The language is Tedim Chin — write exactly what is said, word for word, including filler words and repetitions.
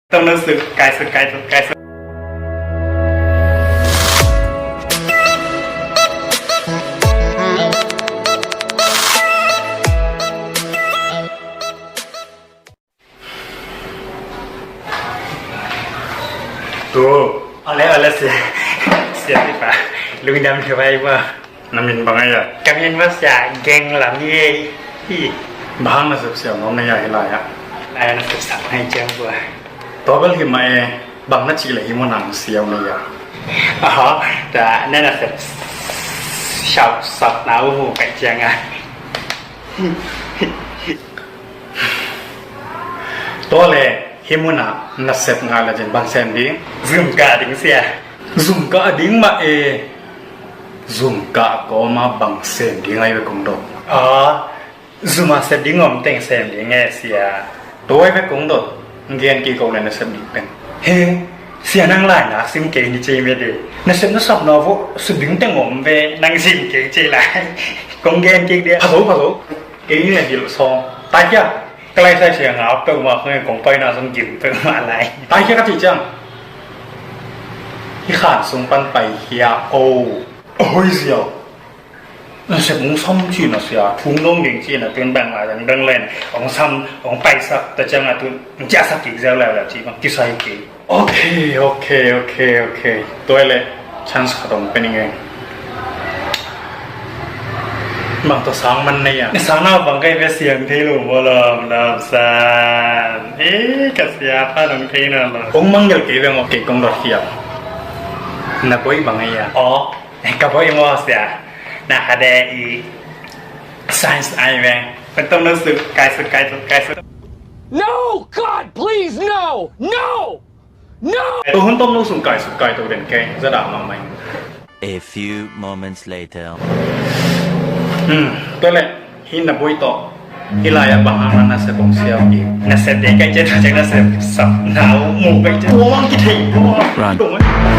Tong no suk, kai suk, kai suk, kai suk. Tu. Ole, ole, sia. Sia tipa. Lungdam le vai ba. Na min bang a ia? Ka min mah sia Geng Lam hi. Hi. Bang hang na sepsiam nuam na ia hih lai ah? Lai na sepsak nai ciang bua. Tua bel hi mah e, bang na cih leh hih mun ah siau na ia? Aha, ta na na sep siau sap na uh mu kai ciang a. Tua leh hih mun ah na sep ngai le cin bang sem ding? Zum kah ding sia. Zum kah ding mah e. Zum kah kawm a bang sem ding ai ve kong dot? Aw, zum a sep ding om teng sem ding e sia. Tua ai ve kong dot. Gen kik ko le na sep ding teng. He, sia nang lai nak sim kei ni ci mede. Na sep na sap na vo sep ding teng om ve nang sim kei ci lai. Kong gen kik dia. Pha zo, pha zo. Kei ni na hilh sawm. Tai kia. Ka lai sai sia ngau peuhmah kong e, kong paina zong gim peuhmah lai. Tai kia ka cih ciang. Hih khan sung pan pai hia o. A hoi ziau. Na sep hong sam cih na sia. Thung dong ding cih na tun bang lai dang dang len. Hong sam, hong paisak ta ciang a tun. Hong ciahsak kik ziau leuleu cih bang kisai kei. Ok, ok, ok, ok. Tua leh chance khat om pe ning e. Bang tawh sang man nei a? Na sang na bang kai ve siang thei lo maw lam lam san. Eh, ka sia pa dong thei na lo. Ong mang gel kei ve ngok kei kong dot hiam. Na boi bang ei a? Aw, ka boi maw sia. Na kha de i science ai ve. Pen tong no suk, kai suk, kai suk, kai suk. No, God, please, no! No! No! Tua hun tom no sung kai suk kai to den kei, za dah mahmah. A few moments later. Hmm, tua leh, hih na boi tawh. Hih lai ah bang hang na sep hong siau kik? Na sep dei kai ciat, na sep sap na uh mu kai ciat. Tua mang kithei, tua mang kithei.